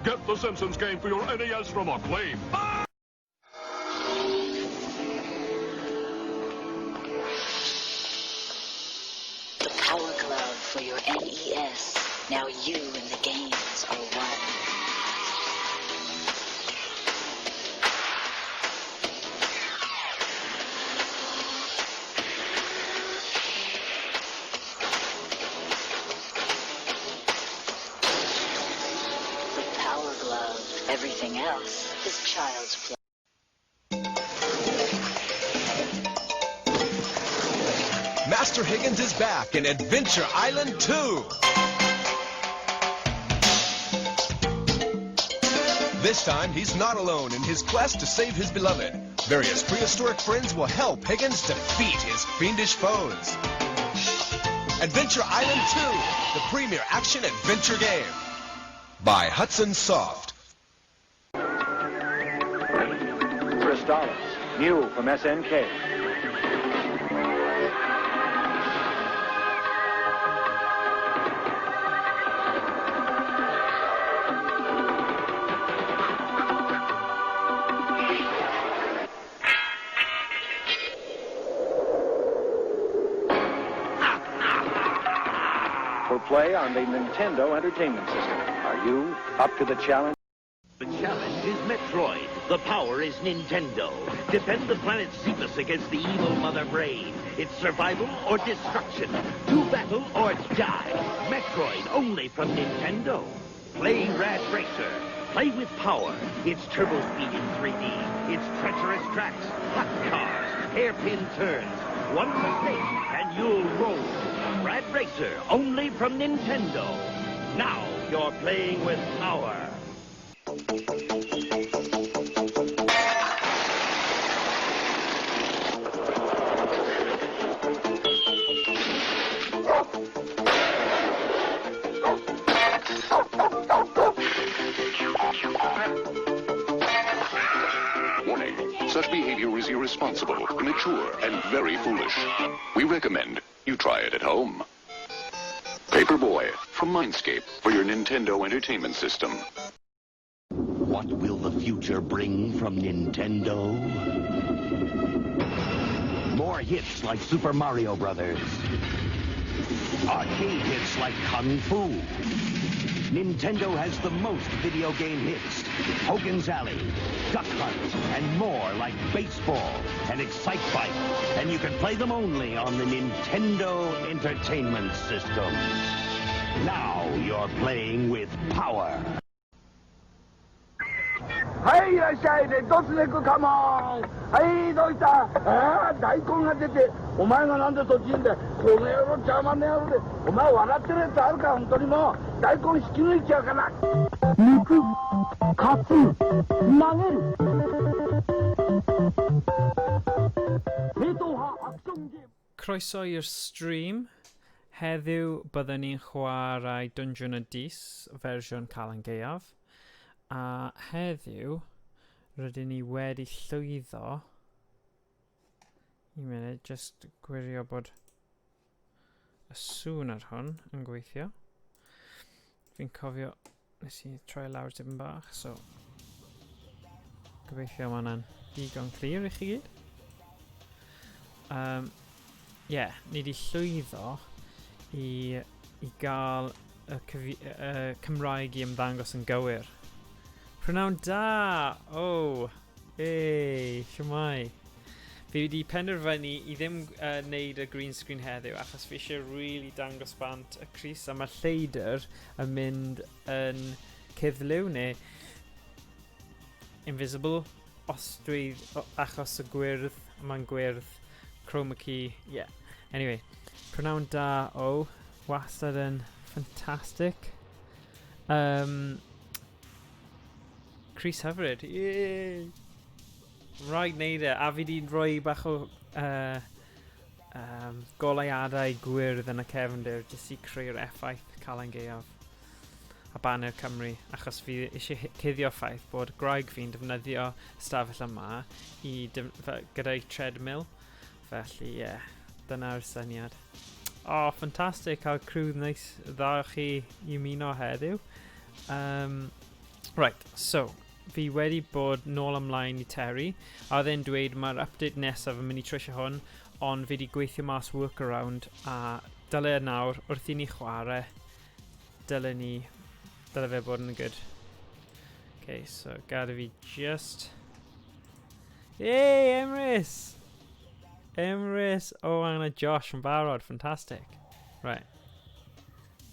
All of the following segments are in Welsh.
Get the Simpsons game for your NES from Acclaim. The Power Glove for your NES. Now you and the games are one. The Power Glove. Everything else is child's play. Master Higgins is back in Adventure Island 2. This time, he's not alone in his quest to save his beloved. Various prehistoric friends will help Higgins defeat his fiendish foes. Adventure Island 2, the premier action adventure game. By Hudson Soft. Crystalis, new from SNK. For play on the Nintendo Entertainment System. Are you up to the challenge? The challenge is Metroid. The power is Nintendo. Defend the planet Zebes against the evil Mother Brain. It's survival or destruction. To battle or die. Metroid only from Nintendo. Play Rad Racer. Play with power. It's turbo speed in 3D. It's treacherous tracks, hot cars, hairpin turns. One mistake and you'll roll. Rad Racer only from Nintendo. Now you're playing with power. Warning, such behavior is irresponsible, immature, and very foolish. We recommend you try it at home. Paperboy from Mindscape for your Nintendo Entertainment System. What will the future bring from Nintendo? More hits like Super Mario Brothers. Arcade hits like Kung Fu. Nintendo has the most video game hits. Hogan's Alley, Duck Hunt, and more like Baseball and Excitebike. And you can play them only on the Nintendo Entertainment System. Now you're playing with power. はい、いらっしゃい。レッドスネークカモン。はい、どうした？ああ、大根が出て、お前がなんでそっちにいんだよ。この野郎、邪魔な野郎で。お前笑ってるやつあるか、本当にもう。大根引き抜いちゃうから。抜く、担ぐ、投げる。正統派アクションゲーム。 Croeso i'r stream. Heddiw byddwn ni'n chwarae Dungeon of Dis, fersiwn Calan Gaeaf. A heddiw, rydyn ni wedi llwyddo. Un munud, just gwirio bod y sŵn ar hwn yn gweithio. Fi'n cofio nes i troi lawr tipyn bach, so gobeithio mae hwnna'n digon clir i chi gyd. Yeah, ni wedi llwyddo i gael y Cymraeg i ymddangos yn gywir. Prynawn da! Oh, hey, siwmai. Fi wedi penderfynu i ddim neud y green screen heddiw achos fi eisiau really dangos bant y crys a mae'r lleidr yn mynd yn cuddliw neu invisible os dwi achos y gwyrdd, mae'n gwyrdd, chroma key, yeah. Anyway, prynawn da o, wastad yn ffantastig. Crys hyfryd, yay! Rhaid neud e, a fi di rhoi bach o goleuadau gwyrdd yn y cefndir jyst i creu'r effaith Calan Gaeaf a Banner Cymru, achos fi eisiau cuddio ffaith bod gwraig fi'n defnyddio stafell yma i gyda'i treadmill, felly ie, yeah, dyna'r syniad. Oh, ffantastig cael criw neis dda chi i ymuno heddiw. Um, Right, so, fi wedi bod nôl ymlaen i Terry, a oedd e'n dweud mae'r update nesaf yn mynd i trwsio hwn, ond fi wedi gweithio mas workaround a dyle nawr, wrth i ni chwarae, dyle ni, dyle fe bod yn good. Okay, so gada fi just... Yay, Emrys! Emrys, oh, a Josh yn barod, fantastic. Right.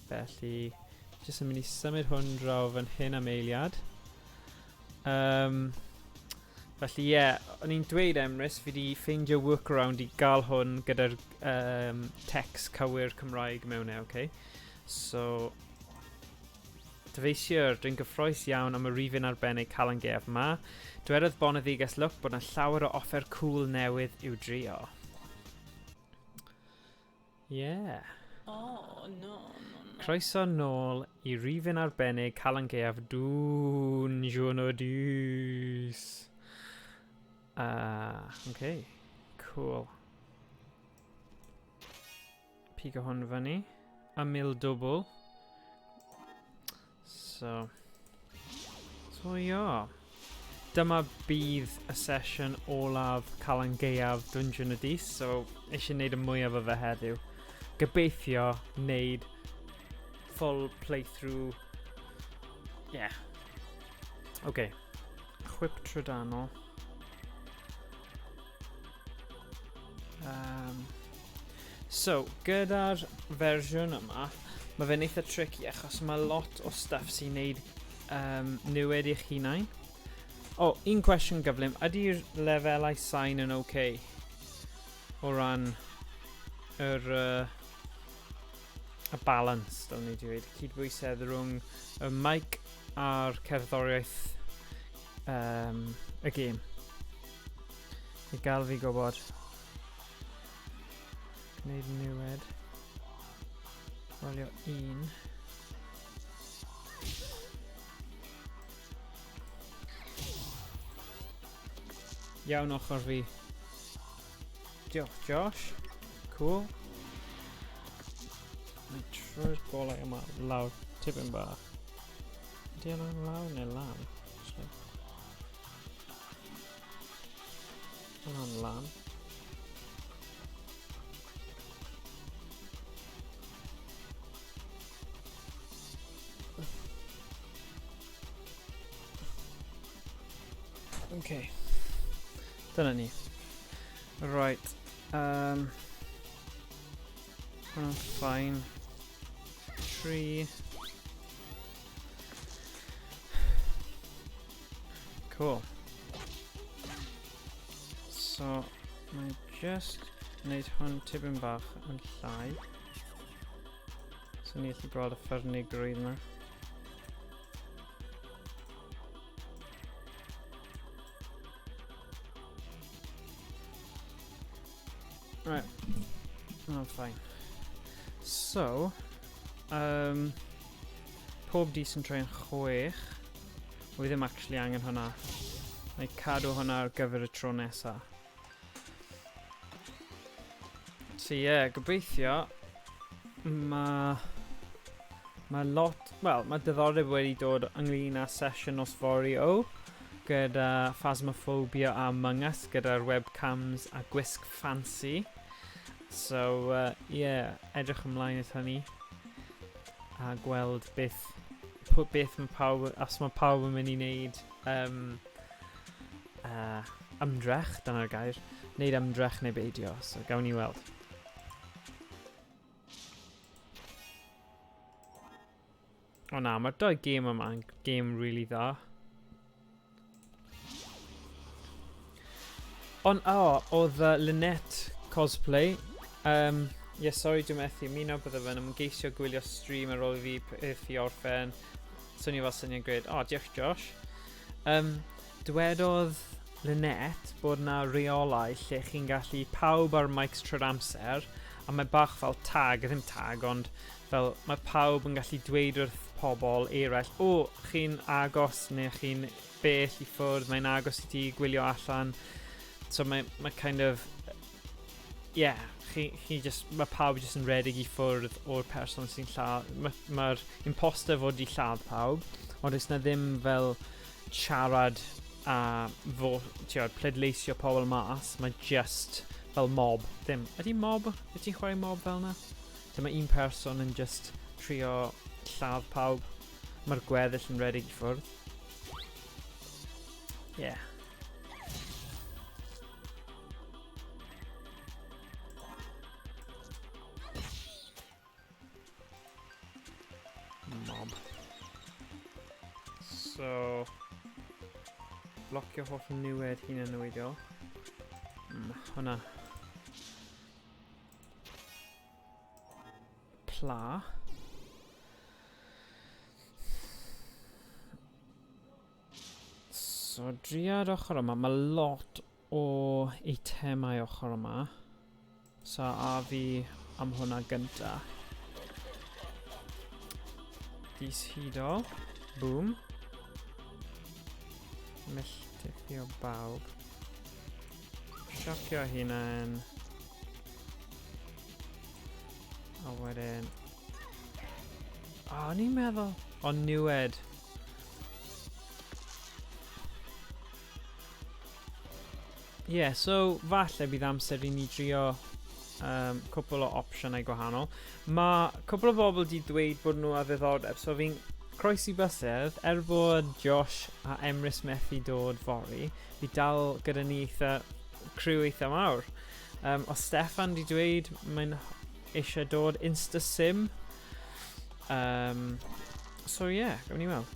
Felly, jyst yn mynd i symud hwn draw fan hyn am eiliad. Um, felly ie, yeah, o'n i'n dweud Emrys, fi wedi ffeindio workaround i gael hwn gyda'r um, text cywir Cymraeg mewn e, okay? So, dyfeisiwr, dwi'n gyffroes iawn am y rifyn arbennig Calan Gaeaf yma. Dwedodd Boneddiges Lwc bod yna llawer o offer cool newydd i'w drio. Yeah. Oh, no, no, no. Croeso nôl i rifyn arbennig Calan Gaeaf Dwnsiwn o Dys. Okay. Cool. Pigo hwn fyny. A mil dwbl. So, so ia. Dyma bydd y sesiwn olaf Calan Gaeaf Dungeon y Dis, so eisiau gwneud y mwyaf o fe heddiw. Gobeithio wneud full playthrough. Yeah. OK. Chwip trydanol. Um, so, gyda'r fersiwn yma, mae fe'n eitha tricky achos mae lot o stuff sy'n neud um, niwed i'ch hunain. O, oh, un cwestiwn gyflym. Ydy'r lefelau sain yn oce? Okay? O ran yr, y balance, dylen ni dweud. Cydbwysedd rhwng y mic a'r cerddoriaeth um, y gêm. I gael fi gwybod. Gwneud niwed. Rolio un. Iawn ochr fi. Diolch, Josh. Cool. Mae'n troi'r golau yma lawr tipyn bach. Ydy hwnna'n lawr neu lan? Actually. Hwnna'n lan. Okay. Dyna ni. Right. Um, hwnna'n fine. 3. Cool. So, mae just wneud hwn tipyn bach yn llai. So ni allu gweld y ffyrnigrwydd yma. Right. Oh, fine. So, um, pob dis yn troi'n chwech. Wy ddim actually angen hwnna. Mae cadw hwnna ar gyfer y tro nesa. So ie, yeah, gobeithio mae mae lot, wel, mae diddordeb wedi dod ynglyn â sesiwn nos fory o gyda Phasmophobia a Among Us gyda'r webcams a gwisg fancy. So, yeah, edrych ymlaen at hynny a gweld beth, beth mae pawb, os mae pawb yn mynd i wneud um, ymdrech, dyna'r gair, wneud ymdrech neu beidio, so gawn ni weld. O na, mae'r doi gêm yma yn gêm really dda. Ond, o, oh, oedd Lynette cosplay. Um, yeah, sorry, dwi'n methu ymuno, bydde fe'n ymgeisio gwylio stream ar ôl i fi peth i orffen. Swnio fel syniad gred. O, oh, diolch Josh. Um, dwedodd Lynette bod na reolau lle chi'n gallu pawb ar mics trwy'r amser, a mae bach fel tag, ddim tag, ond fel mae pawb yn gallu dweud wrth pobl eraill, o, chi'n agos neu chi'n bell i ffwrdd, mae'n agos i ti gwylio allan. So mae, mae kind of, yeah, chi, chi just, mae pawb just yn redig i ffwrdd o'r person sy'n lladd. Mae'r ma imposter fod i lladd pawb. Ond oes na ddim fel siarad a fo, tiod, pleidleisio pobl mas, mae just fel mob. Ddim. Ydy mob? Ydy ti'n chwarae mob fel na? Lle mae un person yn just trio lladd pawb. Mae'r gweddill yn redeg i ffwrdd. Yeah. Mob. So... Blocio holl niwed hunan newidiol. Hwnna. Pla. So, driad ochr yma. Mae lot o eitemau ochr yma. So, a fi am hwnna gynta. Dis hudol. Boom. Milltithio bawb. Siocio hunain. A wedyn... O, oh, o'n i'n meddwl... O, niwed. Ie, yeah, so falle bydd amser i ni drio cwpl o opsiynau gwahanol. Mae cwpl o bobl di dweud bod nhw â ddiddordeb, so fi'n croesi bysedd, er bod Josh a Emrys methu dod fory, fi dal gyda ni eitha, criw eitha mawr. Os Steffan di dweud mae'n eisiau dod Insta-Sim. So ie, yeah, gawn ni weld.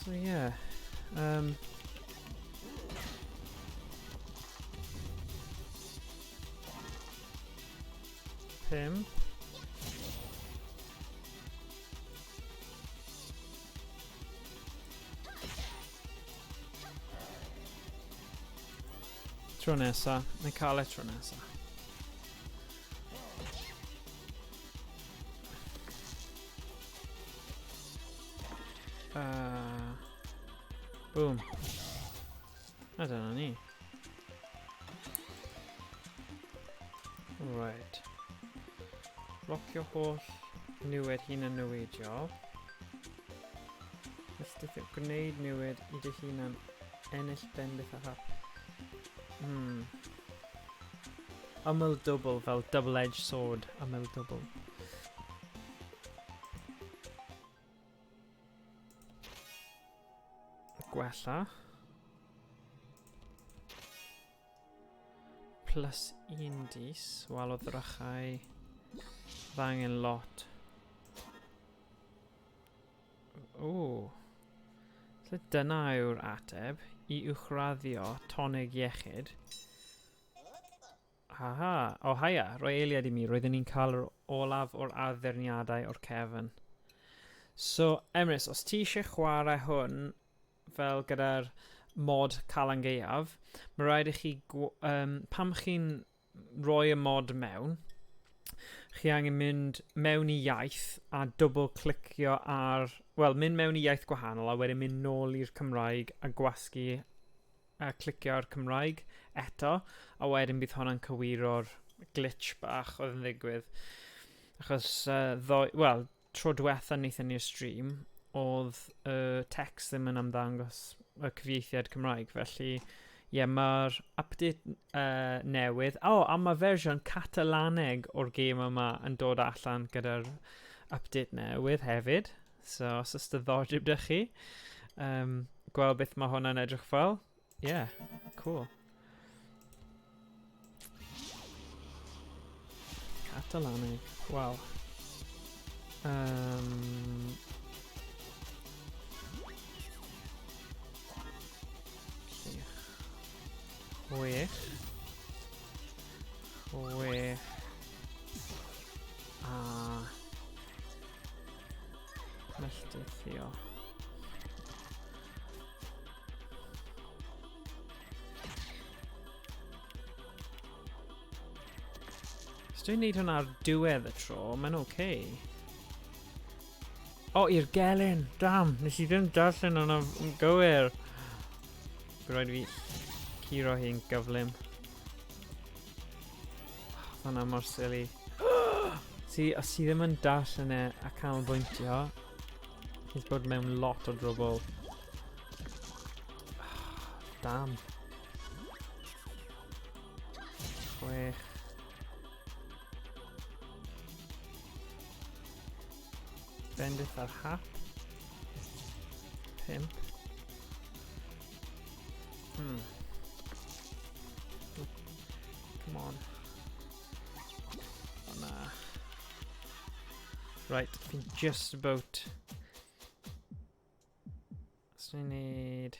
So yeah. 5. Tro nesa. Neu cael e tro nesa. Boom. A dyna ni. Right. Blocio holl niwed hunan newidiol. Ystwyth gwneud niwed i dy hunan ennill bendith a hap. Ymyl dwbl fel double-edged sword. Ymyl dwbl. Gwella. Plus 1 dis. Wel, o ddrychau. Fy angen lot. O. So dyna yw'r ateb i uwchraddio tonig iechyd. Aha. O, haia. Rhoi eiliad i mi. Roeddwn ni'n cael yr olaf o'r addurniadau o'r cefn. So, Emrys, os ti eisiau chwarae hwn fel gyda'r mod Calan Gaeaf, mae rhaid i chi, pam chi'n rhoi y mod mewn, chi angen mynd mewn i iaith a double-clicio ar, wel, mynd mewn i iaith gwahanol a wedyn mynd nôl i'r Cymraeg a gwasgu a clicio ar Cymraeg eto, a wedyn bydd hwnna'n cywiro'r glitch bach oedd yn ddigwydd. Achos ddoe, wel, tro diwetha wnaethon ni'r stream, oedd y text ddim yn ymddangos y cyfieithiad Cymraeg, felly ie, yeah, mae'r update newydd. O, oh, a mae fersiwn Catalaneg o'r gêm yma yn dod allan gyda'r update newydd hefyd. So, os oes diddordeb 'da chi, gweld beth mae hwnna'n edrych fel. Yeah, cool. Catalaneg, wow. 6. 6. A melltithio. Os dwi'n neud hwnna ar diwedd y tro, mae'n oce. Okay. O, i'r gelyn! Dam! Nes i ddim darllen hwnna yn gywir. Bydd rhaid i fi curo hi'n gyflym. Hwnna mor silly. Si, os ti ddim yn darllen e a canolbwyntio, ti'n bod mewn lot o drwbl. Damn. 6. Bendith ar hap. 5. Come on. O na. Right, fi'n just about... Os ni'n neud...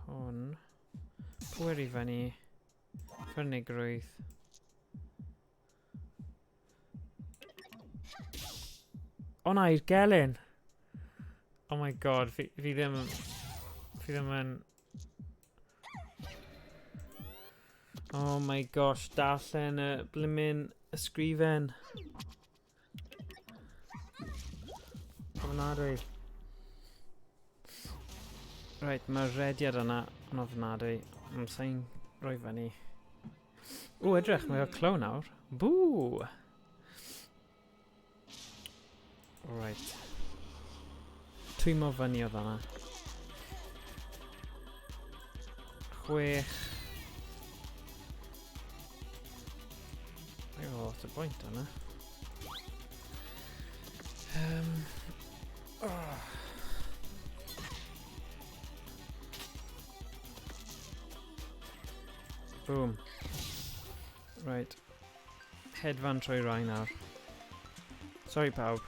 Hwn. Pwer i fyny. Ffyrnigrwydd. O na, i'r gelyn! Oh my god, fi, fi ddim... Fi ddim yn... Oh my gosh, darllen y blimmin ysgrifen. Ofnadwy. Right, mae'r rediad yna yn ofnadwy. Ond sa'n rhoi fyny. O, edrych, mae o clown nawr. Bŵ! Right. Twymo fyny oedd yna. 6. Mae'n lot o bwynt yna. Oh. Boom. Right. Hedfan trwy rai nawr. Sorry pawb.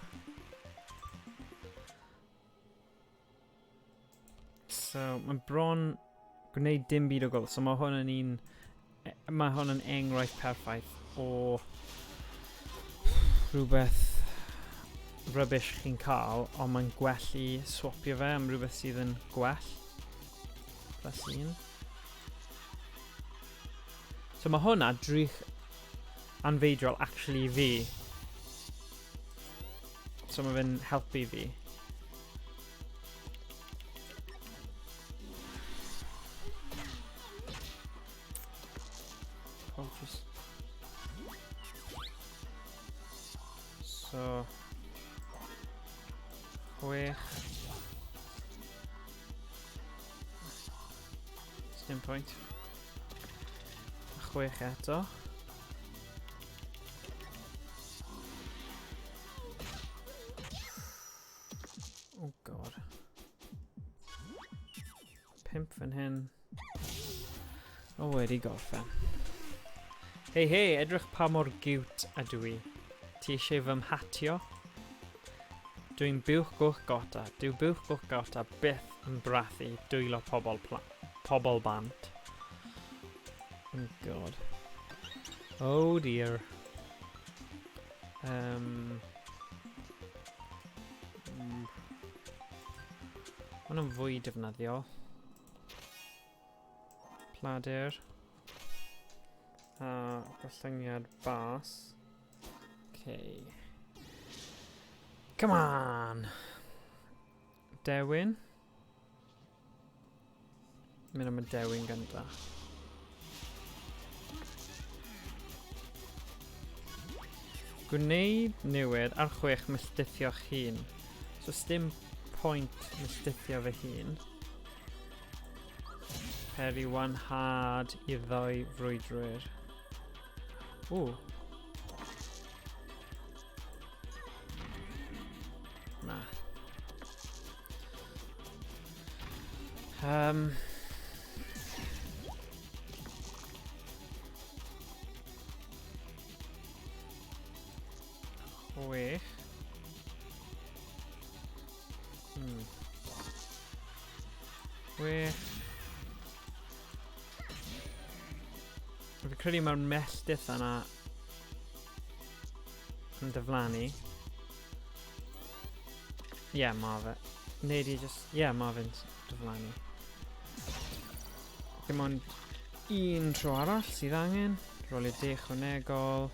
So, mae bron gwneud dim byd o gwbl. So mae hwn yn un... Mae hwn yn enghraifft perffaith o rhywbeth rubbish chi'n cael, ond mae'n gwell i swapio fe am rhywbeth sydd yn gwell. Plus 1. So mae hwnna drych anfeidrol actually i fi. So mae fe'n helpu fi. Oh, just... So... 6. Dim pwynt. 6 eto. Oh god. 5 fan hyn. O, wedi gorffen. Hei, hei, edrych pa mor giwt ydw i. Ti eisiau fy mhatio? Dwi'n buwch goch gota. Dyw buwch goch gota byth yn brathu dwylo pobl, pobl bant. Oh god. Oh dear. Hwn yn fwy defnyddiol. Pladur. A gollyngiad bas. Okay. Come on! Dewin. Mynd am y dewin gynta. Gwneud newid ar 6 milltithio'ch hun. So sdim pwynt milltithio fy hun. Peri one hard i ddoi frwydrwyr. Ooh. Na. 6. 6. Fi'n credu mae'r melltith yna yn diflannu. Ie, yeah, ma fe. Neu di just... Ie, yeah, ma fe'n diflannu. Dim ond un tro arall sydd angen. Rolio D ychwanegol.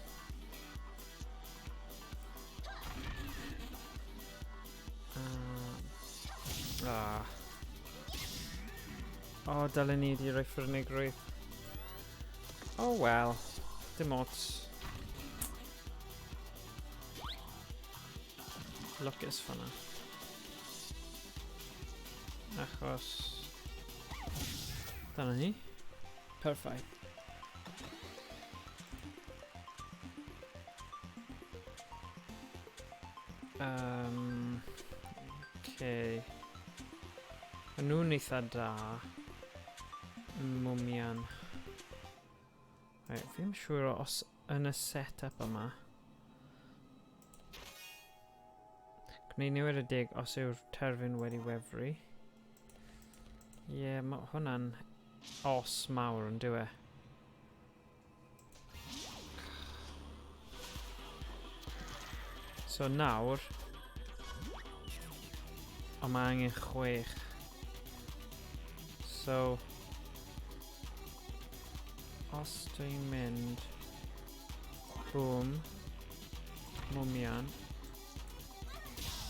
Ah. O, oh, dylen ni wedi rhoi ffyrnigrwydd. Oh well, dim ots. Lwcus fanna. Achos... Dyna ni. Perffaith. Um, okay. Maen nhw'n eitha da. Mwmian. Right, fi'n siŵr os yn y set-up yma. Gwneud newid y deg os yw'r terfyn wedi wefru. Ie, yeah, mae hwnna'n os mawr yn dyw e. So nawr... O, mae angen 6. So... Os dwi'n mynd... Boom. Mwmian.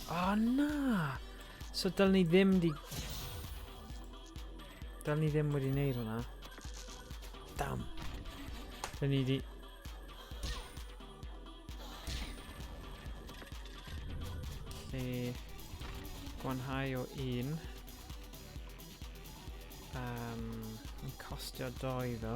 O, oh, na! So dylen ni ddim di... Dylen ni ddim wedi wneud hwnna. Damn. Dylen ni di... Felly... Gwanhau o un. Yn costio doi ddo.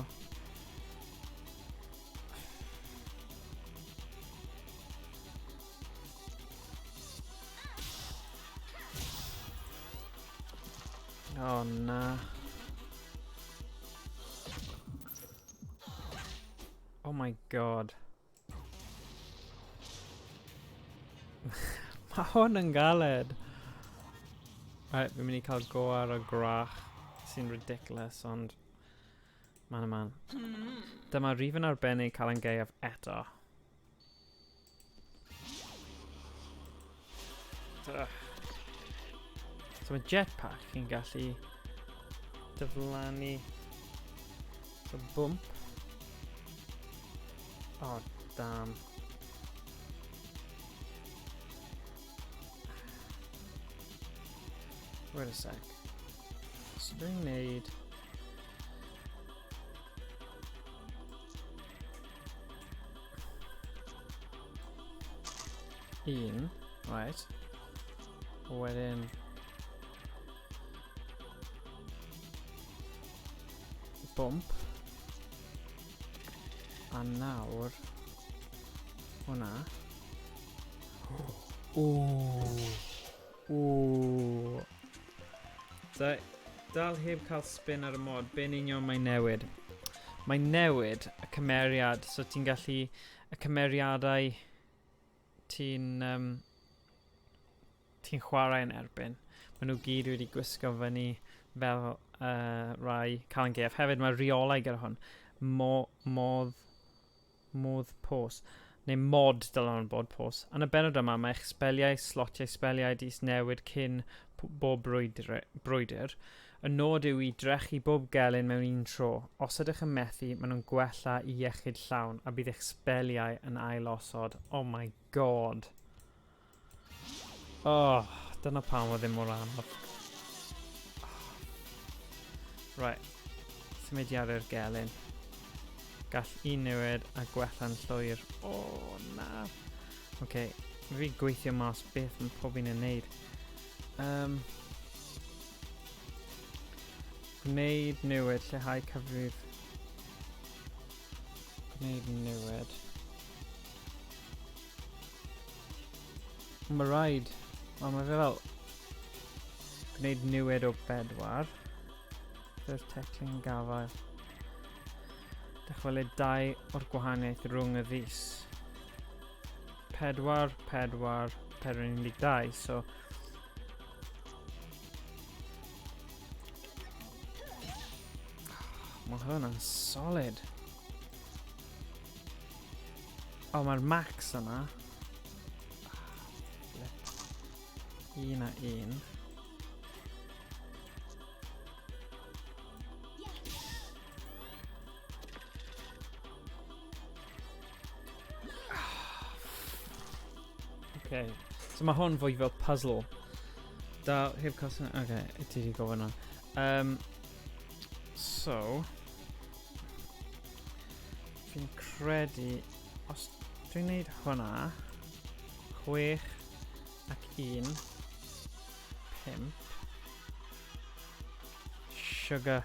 Oh na. Oh my god. Mae hwn yn galed. Right, fi'n mynd i cael go ar y gwrach sy'n ridiculous, ond... Man a man. Dyma rif yn arbennig Calan Gaeaf eto. So mae jetpack yn gallu diflannu. So bwmp. Oh, damn. Wait a sec. So dwi'n gwneud... Un, right. Wedyn... Bump. A nawr... Hwna. Ooh. Ooh. Da, dal heb cael spin ar y mod, be'n union mae'n newid? Mae'n newid y cymeriad, so ti'n gallu... Y cymeriadau ti'n um, ti'n chwarae yn erbyn. Maen nhw gyd wedi gwisgo fyny fel rai Calan Gaeaf. Hefyd mae rheolau gyda hwn. Mo, modd, modd pos. Neu mod dylen nhw'n bod pos. Yn y benod yma mae eich sbeliau, slotiau sbeliau di newid cyn bob brwydr. brwydr. Y nod yw i drechu bob gelyn mewn un tro. Os ydych yn methu, maen nhw'n gwella i iechyd llawn a bydd eich sbeliau yn ailosod. Oh my god. Oh, dyna pam oedd ddim mor anodd. Right. Symudiad i'r gelyn. Gall un newid a gwella'n llwyr. Oh, na. Oce, okay. Fi gweithio mas beth mae pob un yn neud. Gwneud newid, lleihau cyfrif. Gwneud newid. Mae rhaid. Wel, mae fe fel... Gwneud niwed o bedwar. Dy'r teclyn gafael. Dychwelyd dau o'r gwahaniaeth rhwng y ddis. 4, 4, 4, 12, so... Mae hwn yn solid. O, oh, mae'r max yna. Flip. Un a un. Okay. So mae hwn fwy fel puzzle. Dal, heb cael syniad. Oce, okay, ti wedi gofyn hwnna. So, fi'n credu, os dwi'n neud hwnna, 6 ac 1, 5, sugar.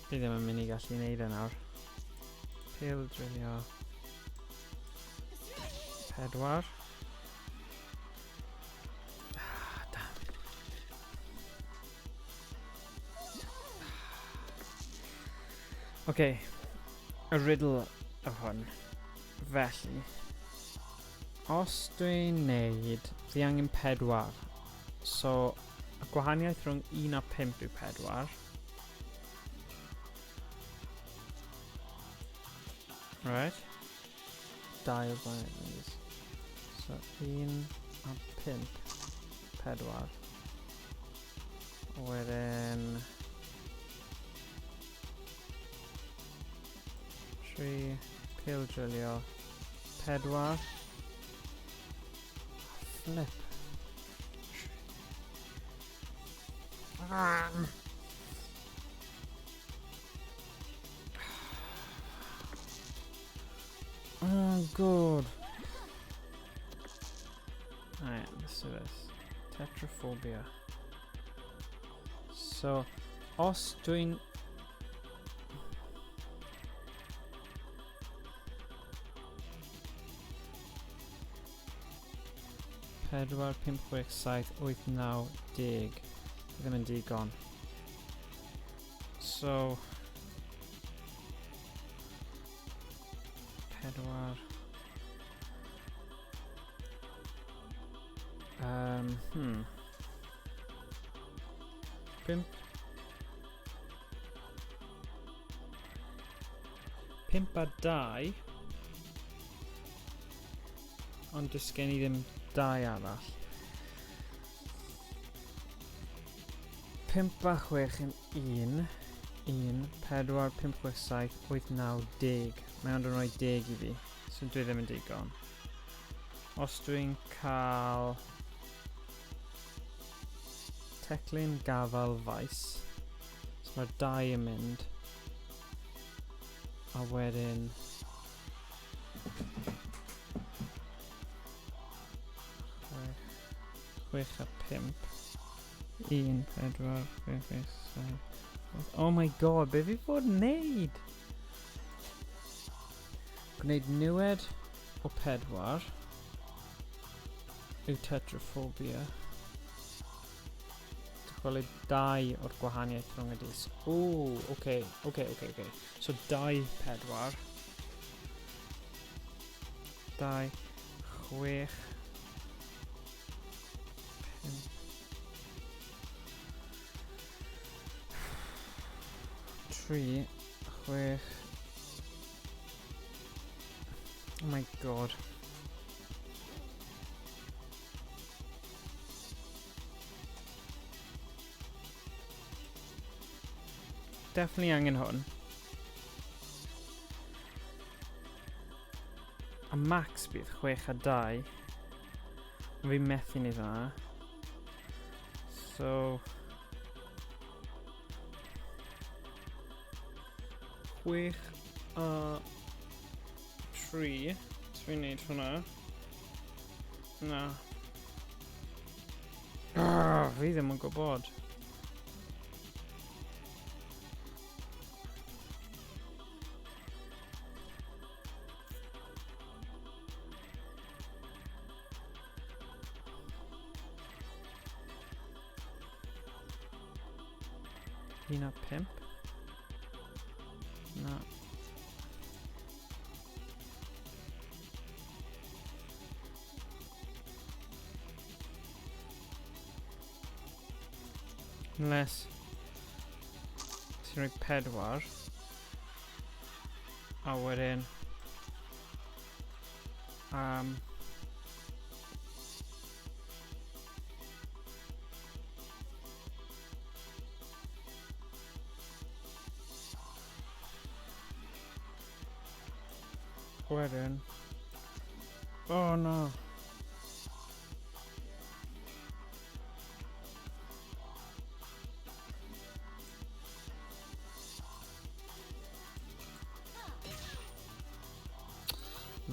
Fi ddim yn mynd i gallu neud e nawr. Pil drilio. 4. Ah, damn. Oce, y riddle o hwn. Felly, os dwi'n neud, fi angen 4. So, y gwahaniaeth rhwng 1 a 5 yw 4. Right. 2 o binaries. So, 1 a 5, 4. Wedyn... 3, pil drilio, 4. Flip. Oh god. Alright, let's do this. Tetraphobia. So, os dwi'n... 4, 5, 6, 7, 8, 9, 10. Ddim yn digon. So... 4... 5. 5 a 2. Ond does gen i ddim 2 arall. 5 a 6 yn 1. 1, 4, 5, 6, 7, 8, 9, 10. Mae ond yn rhoi 10 i fi, so dwi ddim yn digon. Os dwi'n cael teclyn gafal faes, so mae'r 2 yn mynd, a wedyn 6 a 5, 1, 4, 5, 6, 7, 8. Oh my god, be fi fod yn neud? Gwneud niwed o 4 yw tetraphobia. Dychwelyd 2 o'r gwahaniaeth rhwng y dis. Ooh, oce. So 2, 4. 2, 6, 5. 3, 6. Oh my god. Definitely angen hwn. A max bydd 6 a 2. Ond fi methu wneud hwnna. So... 6 a 3. So fi'n neud hwnna. Na. Arr, fi ddim yn gwybod. Un a 5. Na. Unless ti'n rhoi 4 a wedyn wedyn oh no.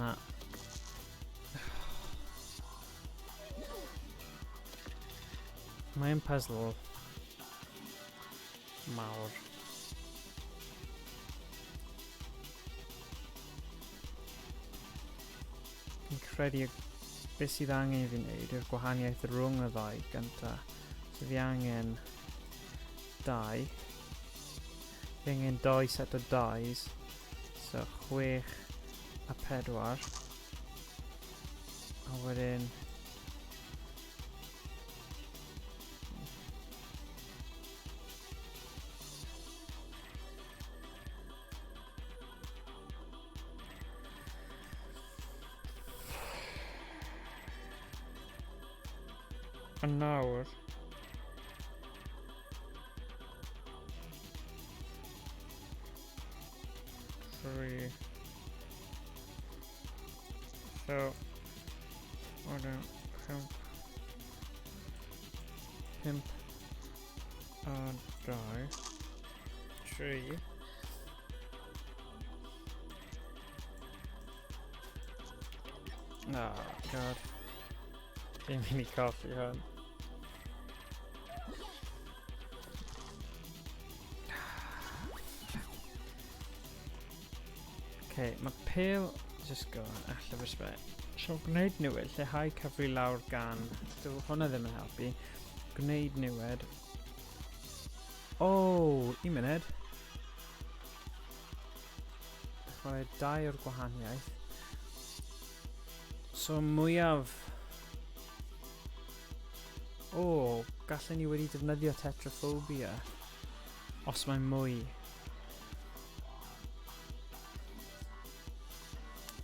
Na. Mae'n puzzle mawr. Fi'n credu beth sydd angen i fi wneud yw'r gwahaniaeth rhwng y ddau gynta. So fi angen dau. Fi angen dau set o dies. So 6 a 4. A wedyn... A nawr... Three. So, wedyn, pump. Pump a dau. Tri. Oh, God. Fi'n mynd i colli hwn. Okay, mae pêl just go allan o'r respect. So gwneud niwed, lleihau cyfri lawr gan... Dyw hwnna ddim yn helpu. Gwneud niwed. O, oh, un munud. Chwarae dau o'r gwahaniaeth. So mwyaf... O, oh, gallen ni wedi defnyddio tetraphobia. Os mae mwy.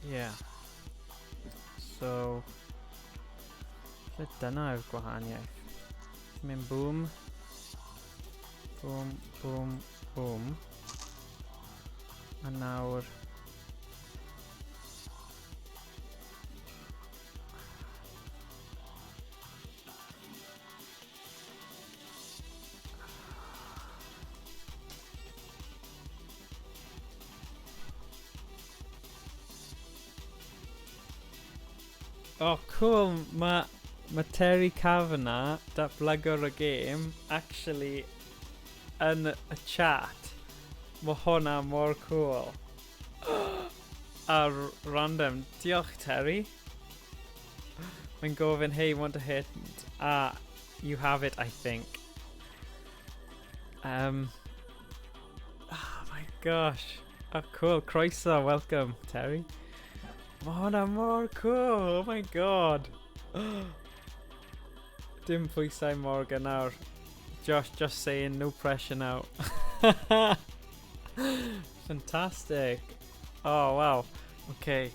Yeah. So... Lle dyna yw'r gwahaniaeth. Mynd boom. Boom, boom, boom. A nawr... Oh, cool. Mae ma Terry Kavanagh, datblygwr y gêm, actually yn y chat. Mae hwnna mor cool. A random. Diolch, Terry. Mae'n gofyn, hey, want a hit? Ah, you have it, I think. Oh my gosh. Oh, cool. Croeso, welcome, Terry. Mae hwnna mor cool. Oh my god. Dim pwysau Morgan nawr. Josh, just saying, no pressure now. Fantastic. Oh, wow. Okay.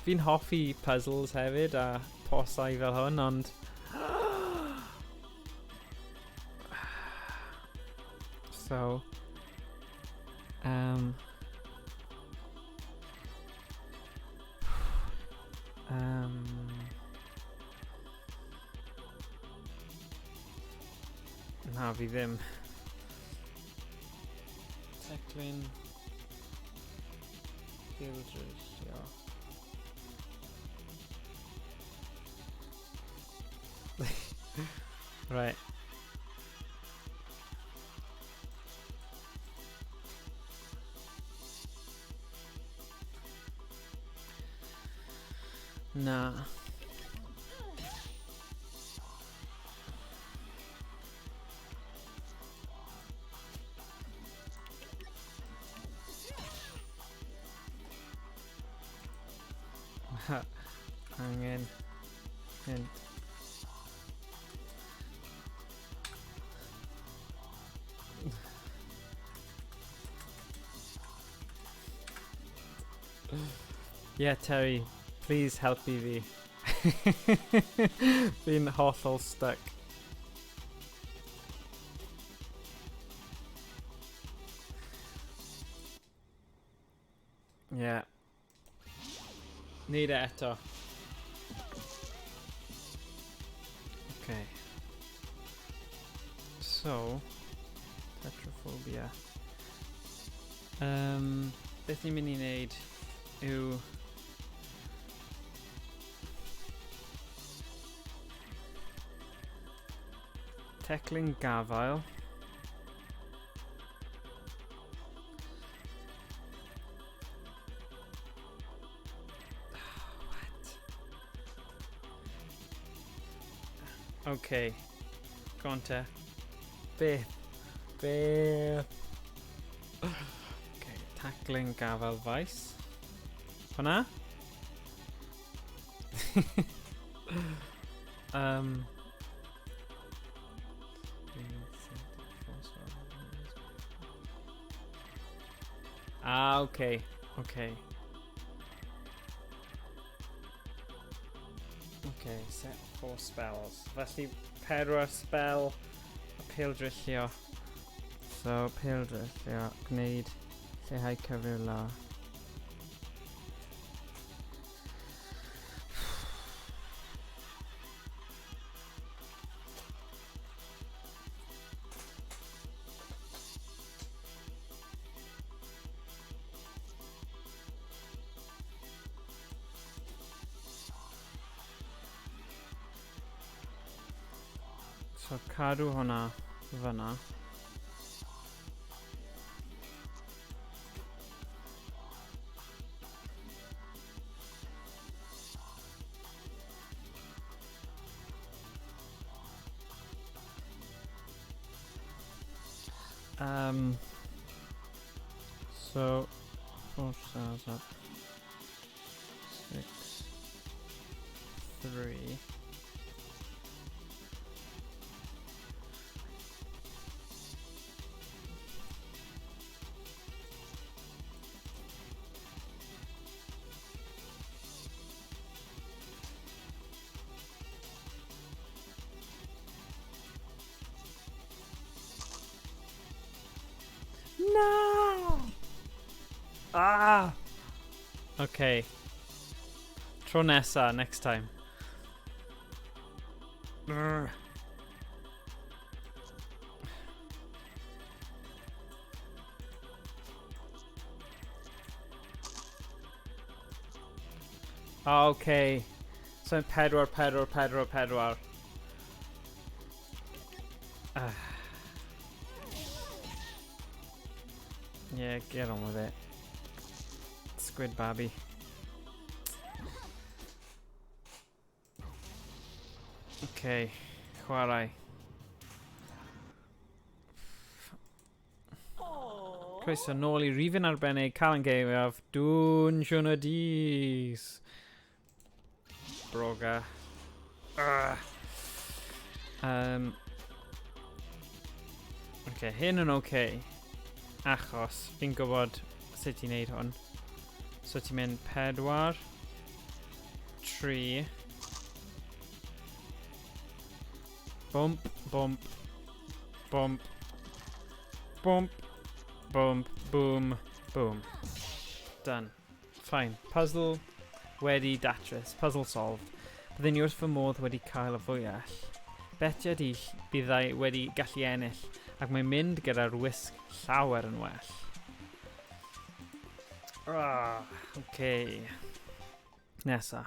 Fi'n hoffi puzzles hefyd a posau fel hwn, ond... So... Na, fi ddim. Teclyn... Fieldrysio. Right. Na. Angen hint. Yeah, Terry, please helpu fi. Fi'n hollol stuck. Yeah. Neud e eto. Okay. So, tetraphobia. Beth ni'n mynd i wneud yw... Teclyn gafael. What? Okay. Go on te. Beth? Beth? Okay, taclyn gafael faes. Hwna? Ah, okay. Okay. Okay, set 4 spells. Felly, 4 spell a pêl drillio. So, pêl drillio, gwneud lleihau cyfrif la. So cadw hwnna fyna. So 4 stars up, 6, 3. No! Ah! Okay. Tro nesa, next time. Brr. Okay. So 4, 4, 4, 4. Yeah, get on with it. Squid Babby. Okay, chwarae. Croeso nôl i rifyn arbennig Calan Gaeaf, Dwnsiwn y Dis. Broga. Okay, hyn yn okay. Achos fi'n gwybod sut i wneud hwn. So ti'n mynd 4, 3, bump, bump, bump, bump, bump, boom, boom. Done. Fine. Puzzle wedi datrys. Puzzle solved. Byddwn i wrth fy modd wedi cael y fwyell. Betia di byddai wedi gallu ennill, ac mae'n mynd gyda'r wisg llawer yn well. Ah, okay. Nesa.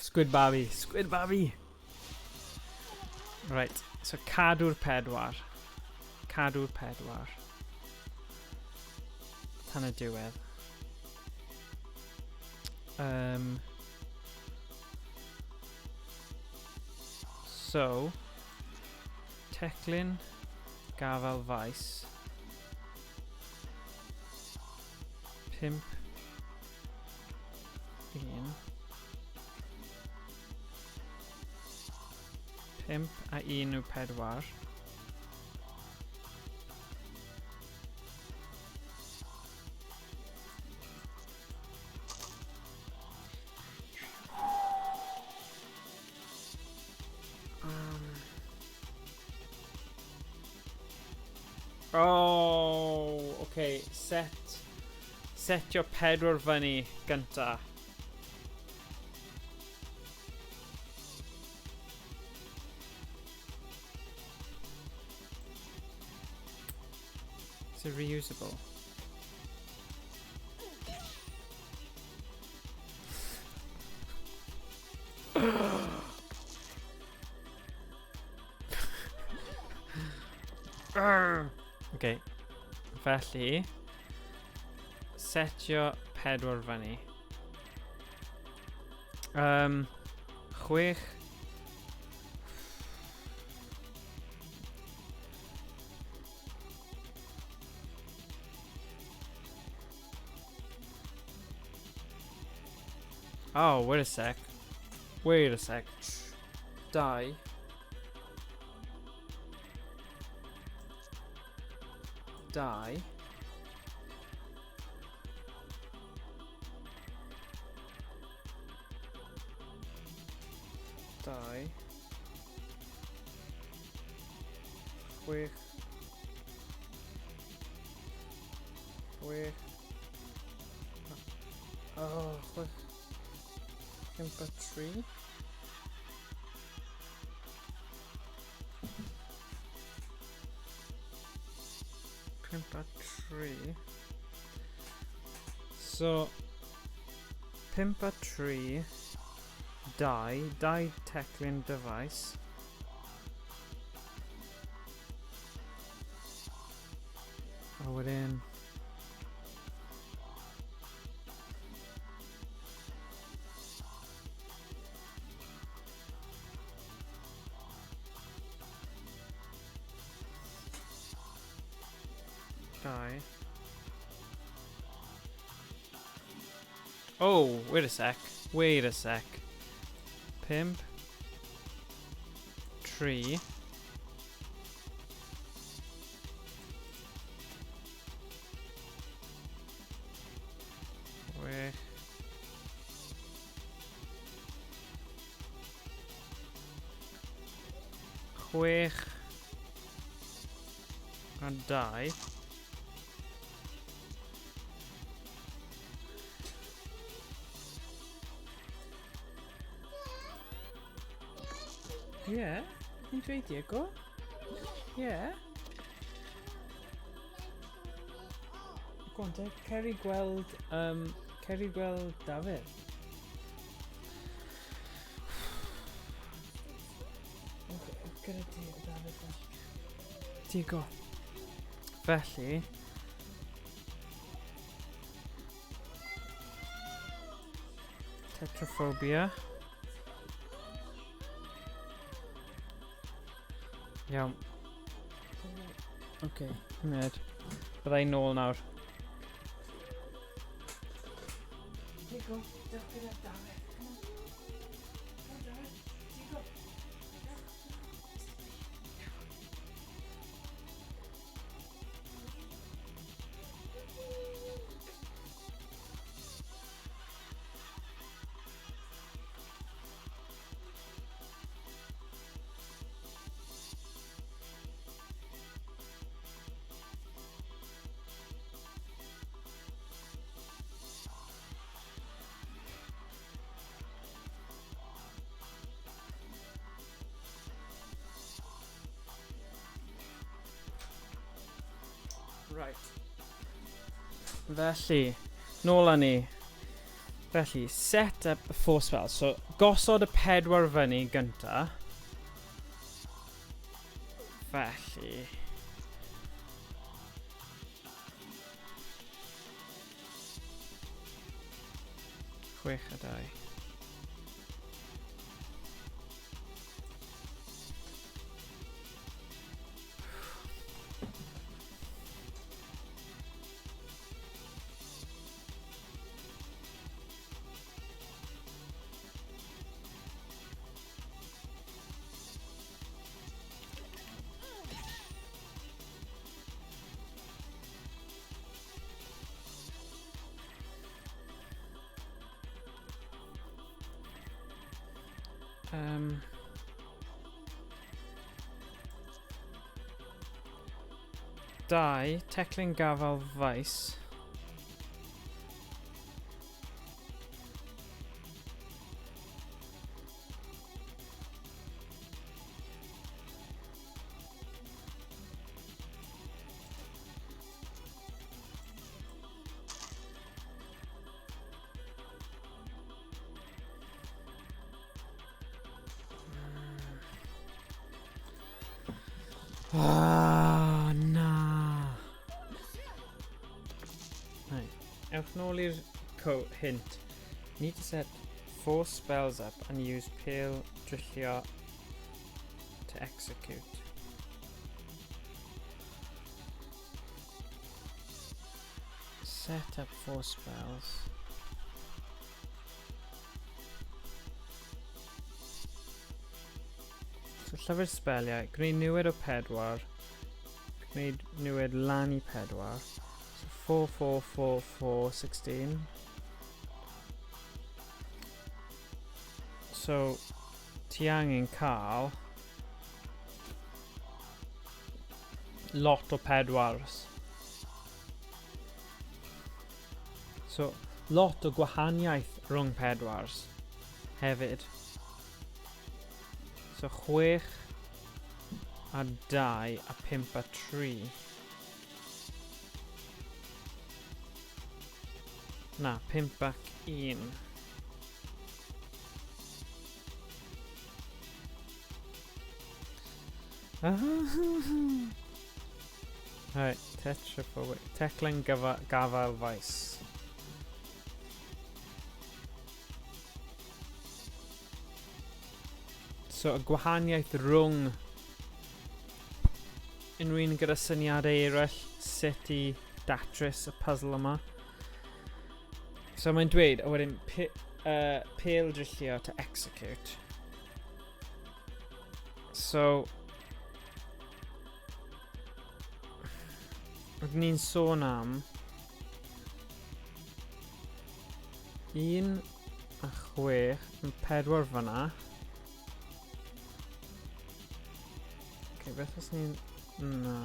Squid Babby. Squid Babby! Right, so cadw'r 4. Cadw'r 4. Tan y diwedd. So, teclyn gafael faes. 5, 1. 5 a 1 yw 4. Oh, okay. Setio 4 fyny gynta. Is it reusable? Okay. Felly, setio 4 fyny. 6. Oh, wait a sec. Wait a sec. 2. 2. 2. 6. 6. Oh, 6. 5 a 3. 5 a 3. So, 5 a 3, 2, 2 teclyn device. A wedyn... 2. Oh, wait a sec. Wait a sec. 5. 3. 6. 6 a 2. Ie, ni'n dweud Diego. Ie. Go on te, cer i gweld, cer i gweld Dafydd. Gyda Dafydd. Diego. Felly... Tetraphobia. Iawn. Oce, munud. Bydda i'n nôl nawr. Diego, dewch gyda Dafydd. Come on. Come on, Dafydd. Diego. Right. Felly, nôl â ni. Felly, set up the 4 spells. So, gosod y 4 fyny gynta. Felly... 6 a 2. 2, teclyn gafael faes. Oh, na. nôl i'r hint. Need to set four spells up and use pale drillio to execute. Set up four spells. So llyfr sbeliau, gwneud niwed o pedwar, gwneud niwed lan i pedwar. So 4, 4, 4, 4, 16. So, ti angen cael lot o pedwars. So, lot o gwahaniaeth rhwng pedwars hefyd. So, 6 a 2 a 5 a 3. Na, 5 ac 1. Right, tetraphobic. Teclyn gafael faes. So, y gwahaniaeth rhwng unrhyw un gyda syniadau eraill sut i datrys y puzzle yma. So mae'n dweud, a wedyn pêl drillio to execute. So, rydyn ni'n sôn am 1 a 6 yn 4 fyna. Okay, beth os ni'n... Na.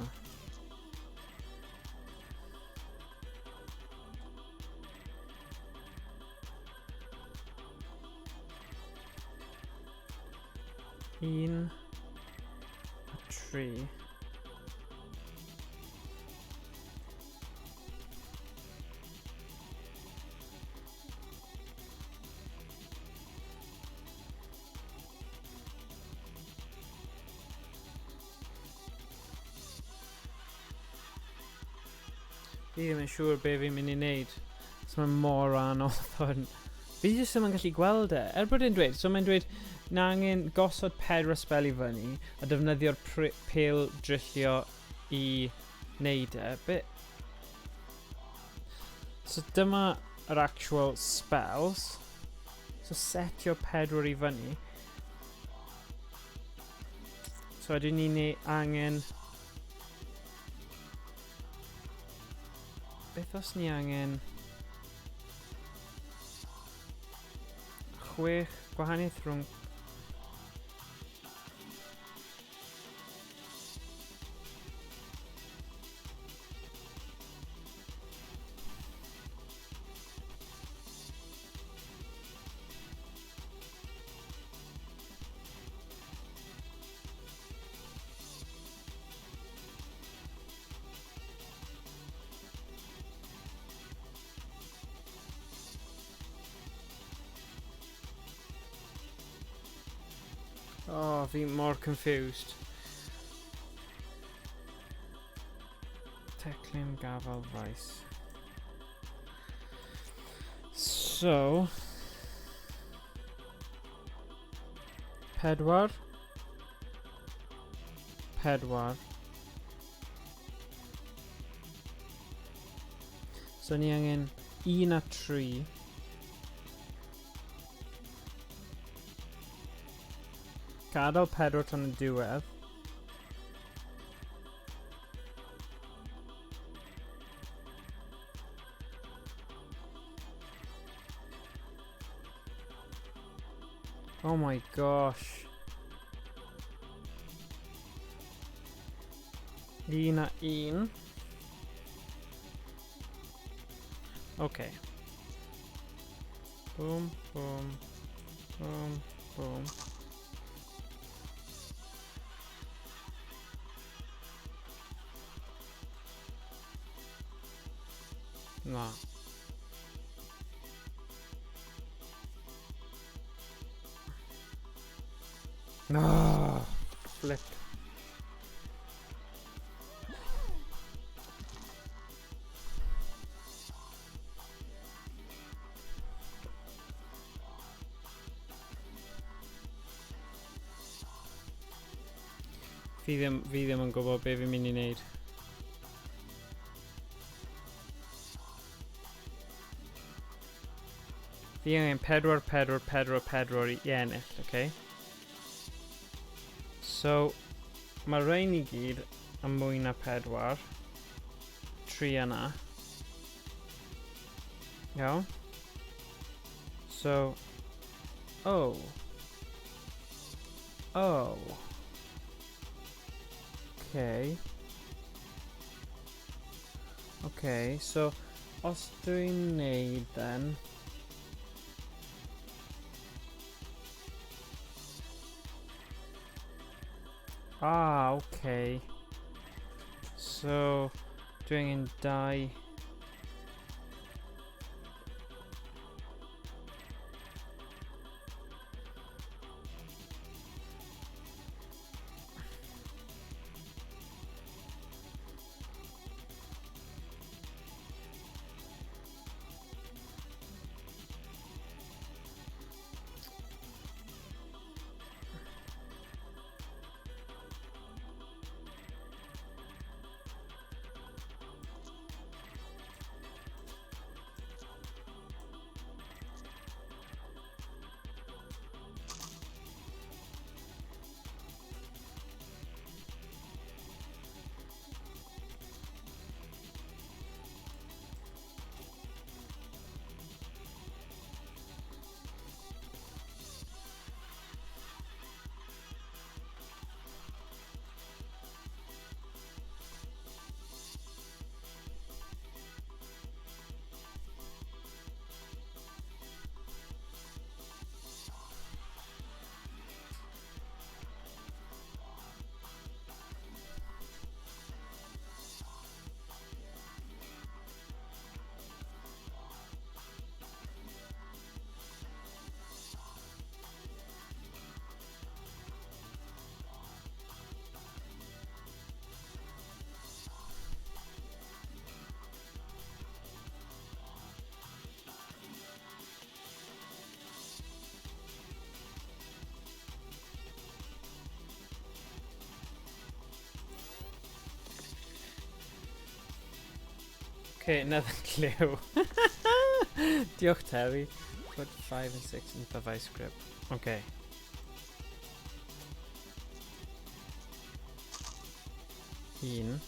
Un a tri. Fi ddim yn siŵr be fi'n mynd i wneud. So mae'n mor anodd hwn. Fi jyst ddim yn gallu gweld e. Er bod e'n dweud, so mae'n dweud na angen gosod pedwar sbel i fyny a defnyddio'r pêl drillio i wneud e. Be... So dyma yr actual spells. So setio pedwar i fyny. So ydyn ni'n angen... Beth os ni angen... 6 gwahaniaeth rhwng... Oh, fi mor confused. Teclyn gafal faes. So... Pedwar. Pedwar. So ni angen 1 a 3. Gadael pedwar tan y diwedd. Oh my gosh. Un a un. Okay. Boom, boom, boom, boom. Na. No, flip. Fi ddim, fi ddim yn gwybod be fi'n mynd i wneud. Fi angen 4, 4, 4, 4 i ennill, oce? Okay? So, mae rhain i gyd yn mwy na 4. 3 yna. Iawn? So, oh. Oh. Okay. Okay, so os dwi'n neud then... Ah, okay. So, dwi angen dau... Okay, another clue. Diolch, Terry. Put 5 and 6 in the vice grip. Okay. Un.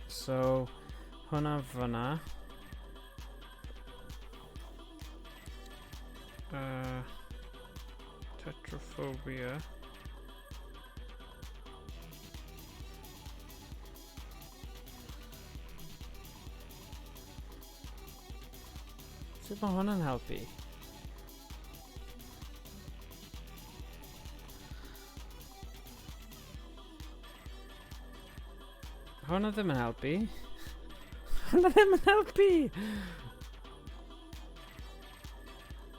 So, hwnna fyna. Tetraphobia. Sut mae hwnna'n helpu? Hwnna ddim yn helpu. Hwnna ddim yn helpu!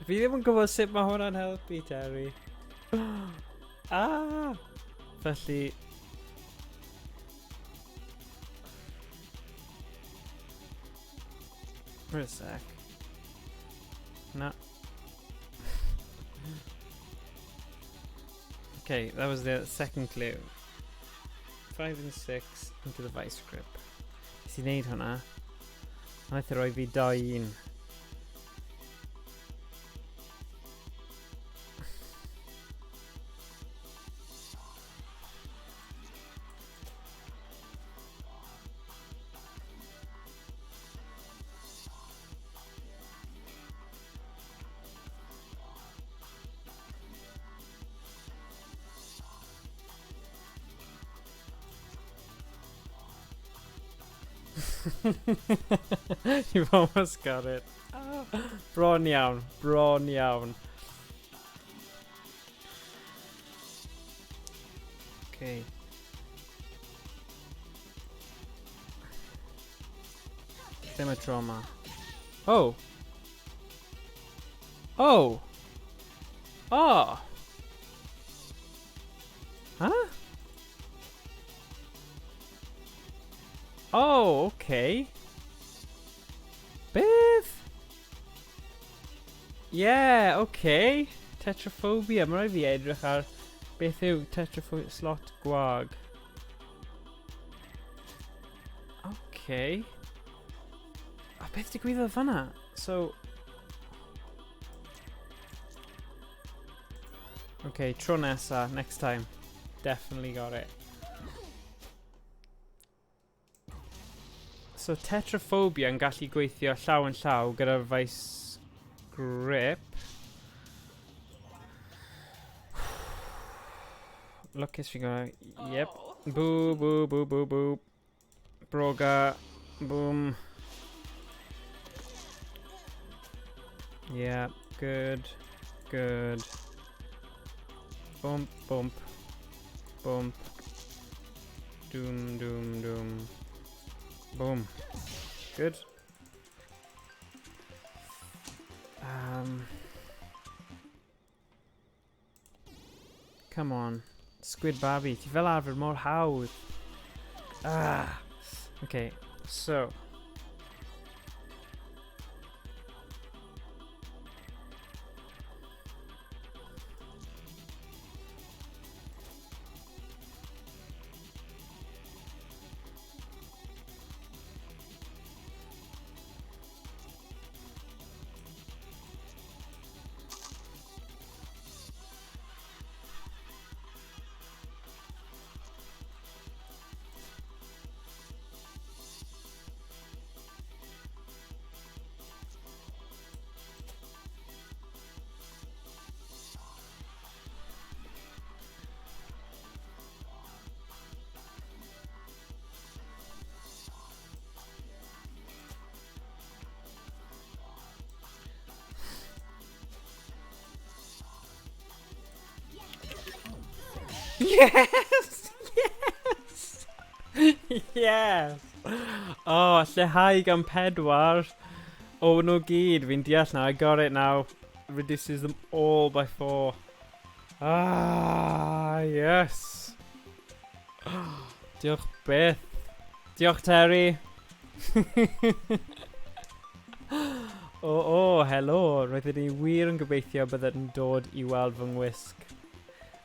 Fi ddim yn gwybod sut mae hwnna'n helpu, Terry. Ah! Felly... Wait a sec. Na. Okay, that was the second clue. 5 and 6 into the vice grip. Nes i wneud hwnna. Wnaeth e roi fi 2-1. You've almost got it. Bron iawn, bron iawn. Okay. Ddim y tro yma. Oh! Oh! Oh! Huh? Oh, okay. Be? Yeah, okay. Tetraphobia. Mae rhaid fi edrych ar beth yw tetraphobia slot gwag. Okay. A beth digwyddodd fanna? So... Okay, tro nesa, next time. Definitely got it. So tetraphobia yn gallu gweithio llaw yn llaw gyda'r vice grip. Lwcus fi'n gwybod. Yep. Oh. Boo, boo, boo, boo, boo. Broga. Boom. Yeah, good. Good. Bump, bump. Bump. Doom, doom, doom. Boom. Good. Um, come on. Squid Babi, ti fel arfer mor hawdd. Ah. Okay, so. Yes! Yes! Yes! Oh, lleihau gan pedwar. O, nhw gyd. Fi'n deall now. I got it now. Reduces them all by four. Ah, yes! Diolch byth. Diolch, Terry. o, o, helo. Roeddwn i wir yn gobeithio bydded yn dod i weld fy ngwisg.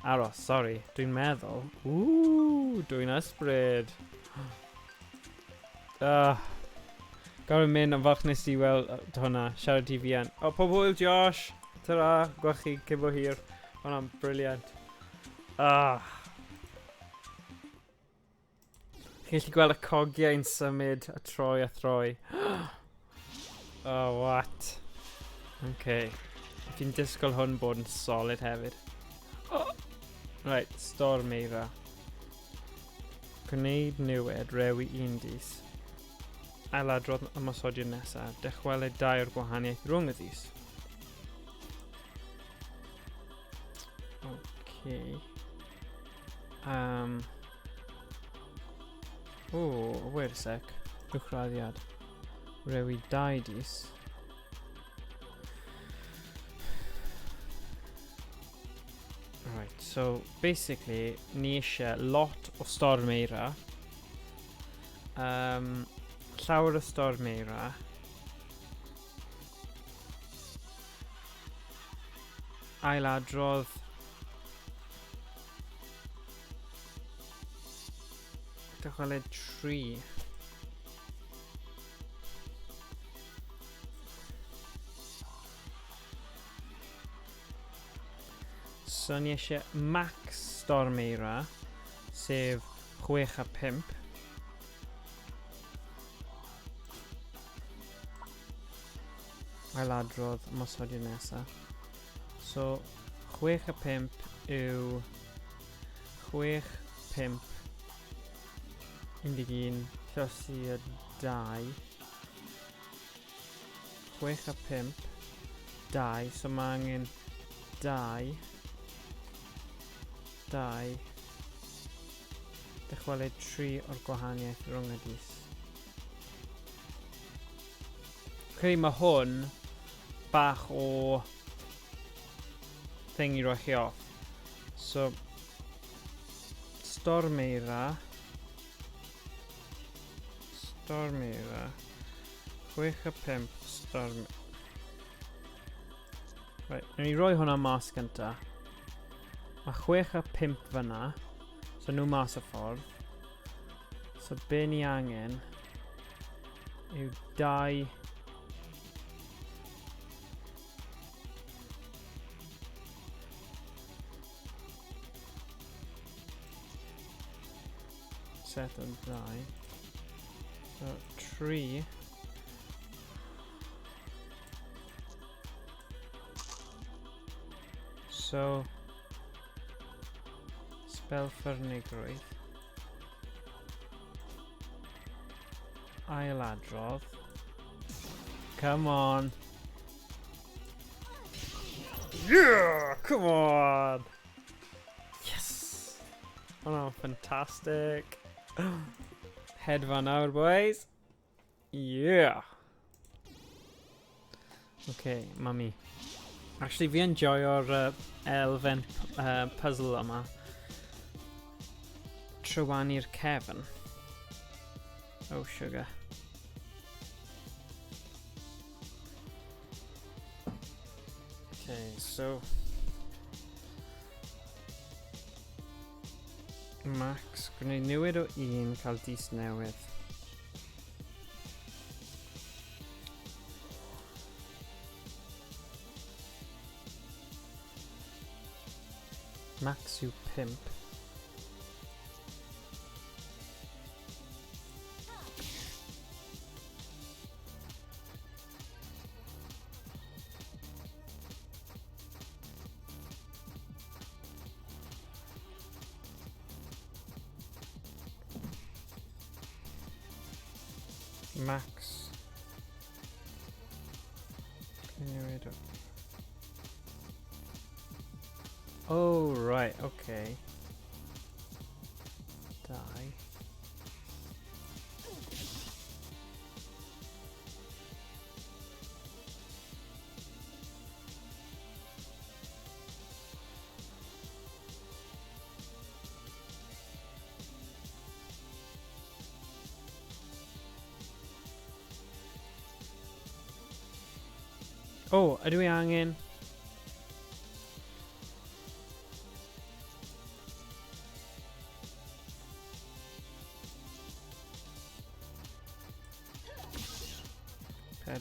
Aros, sori. Dwi'n meddwl. Ww, dwi'n ysbryd. Ah. Gorfod mynd, ond falch nes i weld hwnna. Siarad ti fuan. O, pob hwyl, Josh! Ta-ra, gwelch chi cyn bo hir. Hwnna'n brilliant. Ah. Chi'n gallu gweld y cogiau'n symud a troi a throi. oh, what? Okay. Fi'n disgwyl hwn bod yn solid hefyd. Oh. Right, storm eira. Gwneud niwed, rewi un dis. Ailadrodd ymosodiad nesaf, dychwelyd dau o'r gwahaniaeth rhwng y ddis. Okay. Um, oh, wait a sec. Uwchraddiad. Rewi dau dis. Right, so basically, ni eisiau lot o storm eira. Um, llawer o storm eira. Ailadrodd. Dychwelyd 3. So ni eisiau max storm eira, sef 6 a 5. Ailadrodd ymosodiad nesaf. So, 6 a 5 yw 6, 5, 11, llosi a 2. 6 a 5, 2, so mae angen 2, 2, dychwelyd 3 o'r gwahaniaeth rhwng y dis. Credu mae hwn bach o thing i roi chi off. So, storm eira, storm eira, 6 a 5 storm... Right, newn ni roi hwnna mas gynta. Mae 6 a 5 fyna. So nhw mas y ffordd. So be ni angen yw 2 set o 2. So 3 So spell ffyrnigrwydd. Ailadrodd. Come on. Yeah, come on. Yes. Oh, fantastic. Hedfan nawr, boys. Yeah. Okay, mami. Actually, fi yn joio'r elfen puzzle yma. Trywanu'r cefn. Oh, sugar. Okay, so... Max, gwneud newid o un, cael dis newydd. Max yw 5. Max. Newid o. Oh, right, okay. 2. O, ydw i angen...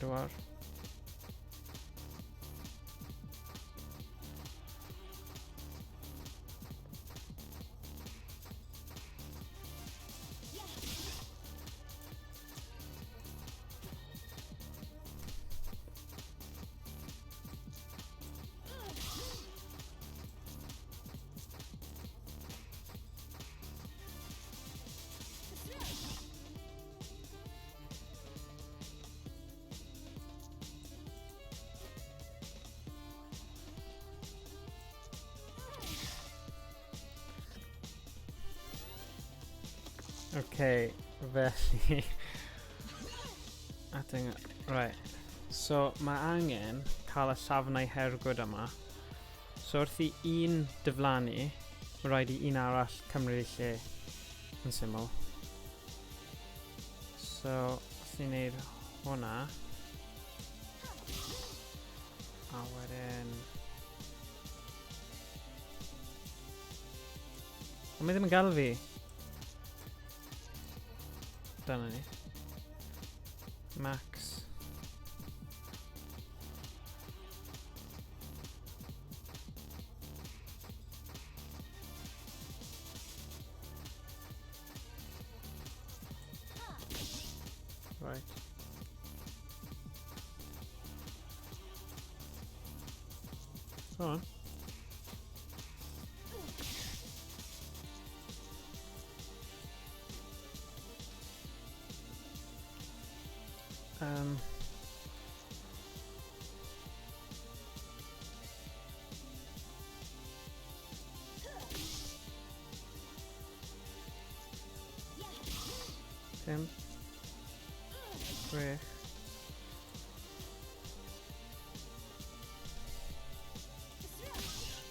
4. Okay, felly... Ating... Right. So, mae angen cael y llafnau hergwd yma. So, wrth i un diflannu, mae rhaid i un arall cymryd ei lle yn syml. So, os ni'n neud hwnna... A wedyn... Ond mae ddim yn gael fi. Dyna ni. Max. Right. Go on. 5, 6,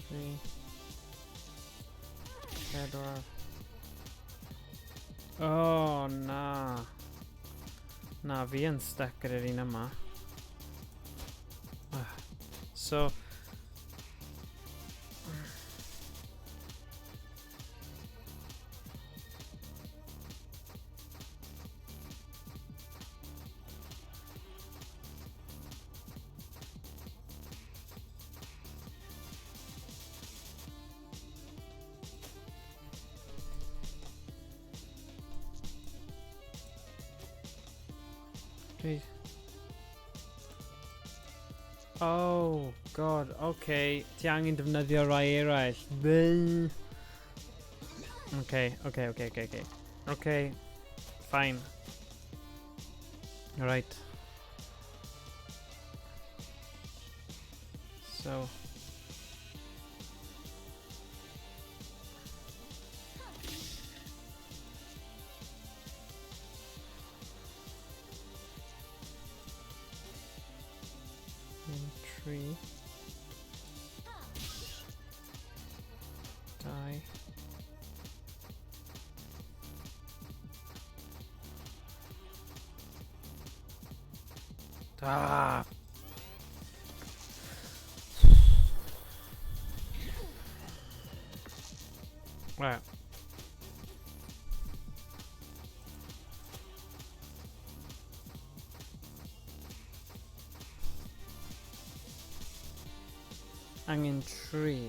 3, 4. Oh, na. Na, fi yn stuck gyda'r un yma. So, Dwi... Oh, god, okay. Ti angen defnyddio rai eraill. Bye. Okay, okay, okay, okay, okay. Okay, fine. Right. So... Un, tri. Dau. Ah! Right. Angen tri.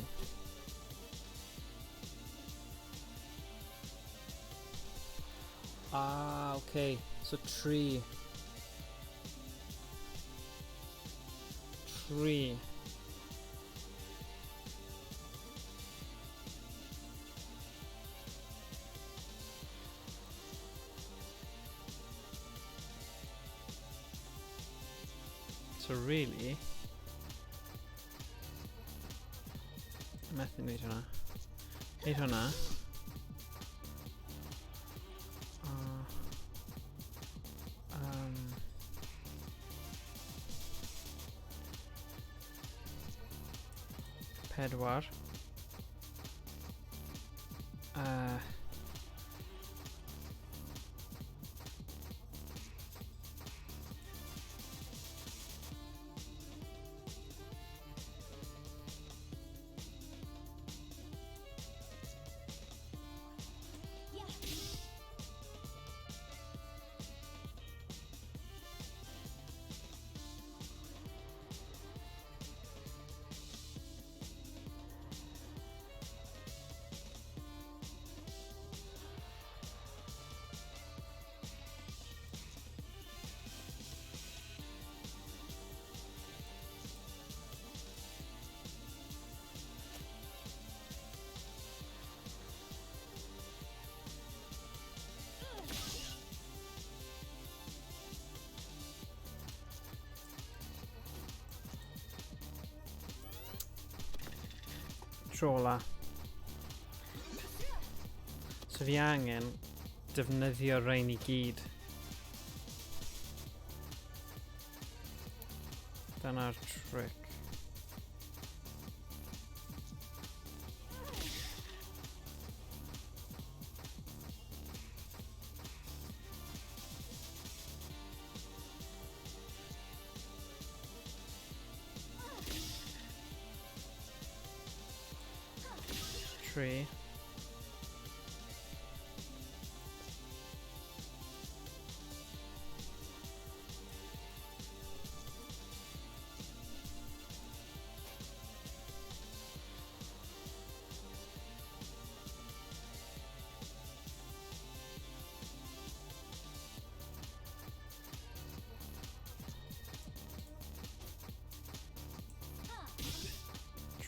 Ah, okay. So tri. Tri. So really... Methu wneud hwnna. Wneud hwnna. 4. Tro ola. So fi angen defnyddio rhain i gyd. Dyna'r trick. Tri.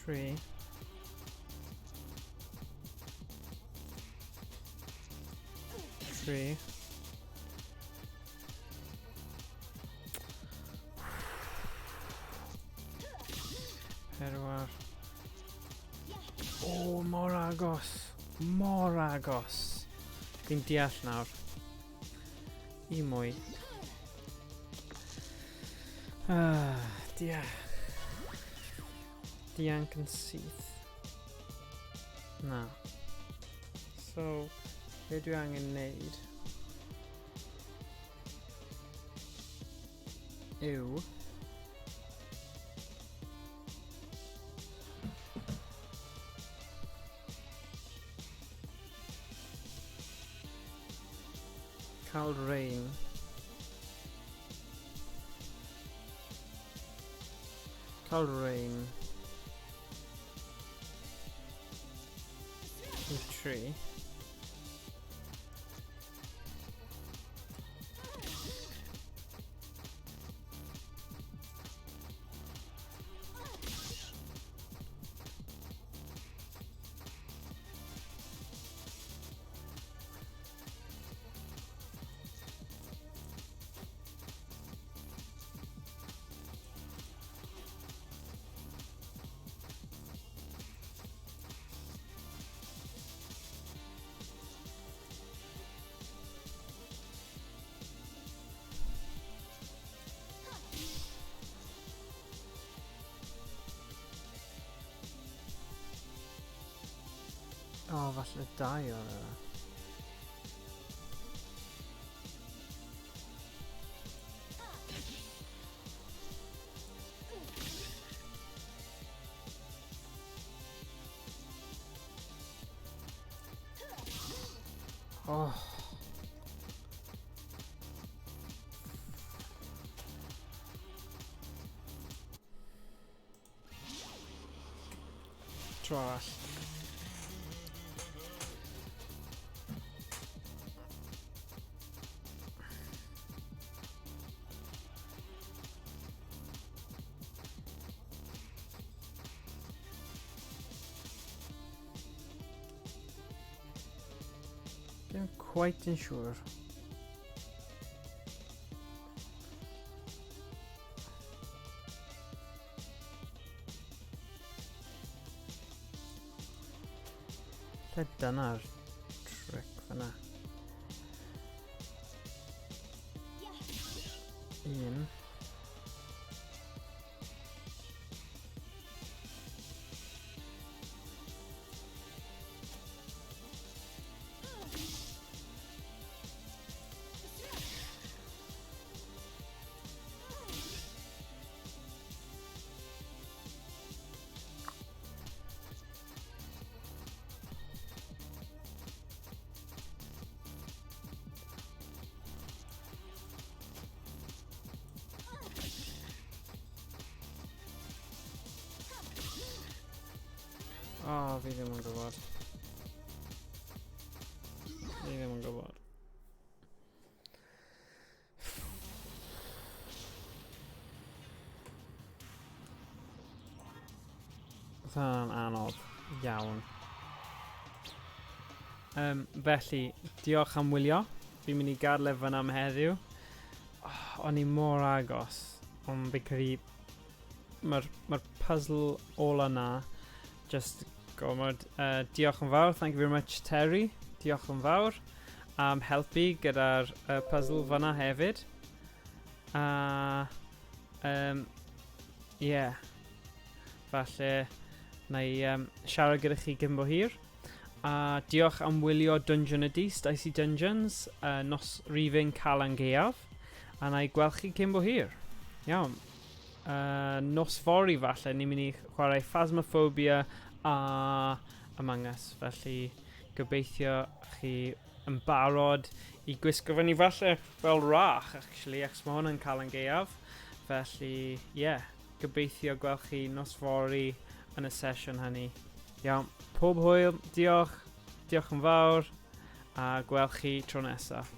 Tri. Tri. Pedwar. O, mor agos. Mor agos. Fi'n deall nawr. I mwy. Ah, dia. Dianc yn syth. Na. So, be dwi angen neud yw cael rain. Cael rain. I tri. falle dau oedd e. Oh. Tro arall. Dim quite yn siŵr. Lle dyna'r trick fyna? Un. O, oh, fi ddim yn gwybod. Fi ddim yn gwybod. Oedd hwnna'n anodd iawn. Um, felly, diolch am wylio. Fi'n mynd i gadael e fyna am heddiw. Oh, o'n i mor agos, ond fi credu mae'r ma puzzle ola na just gormod. Diolch yn fawr, thank you very much Terry. Diolch yn fawr am helpu gyda'r puzzle fyna hefyd. A, yeah. Falle na i siarad gyda chi gyn bo hir. A diolch am wylio Dungeon y Dyst, Icy Dungeons, nos rifyn Calan Gaeaf. A na i gweld chi cyn bo hir. Iawn. Nos fory falle, ni'n mynd i chwarae Phasmophobia a Among Us. Felly gobeithio chi yn barod i gwisgo fyny falle fel rach, actually, achos mae hwn yn Calan Gaeaf. Felly, ie, yeah, gobeithio gweld chi nos fory yn y sesiwn hynny. Iawn, pob hwyl, diolch, diolch yn fawr, a gweld chi tro nesaf.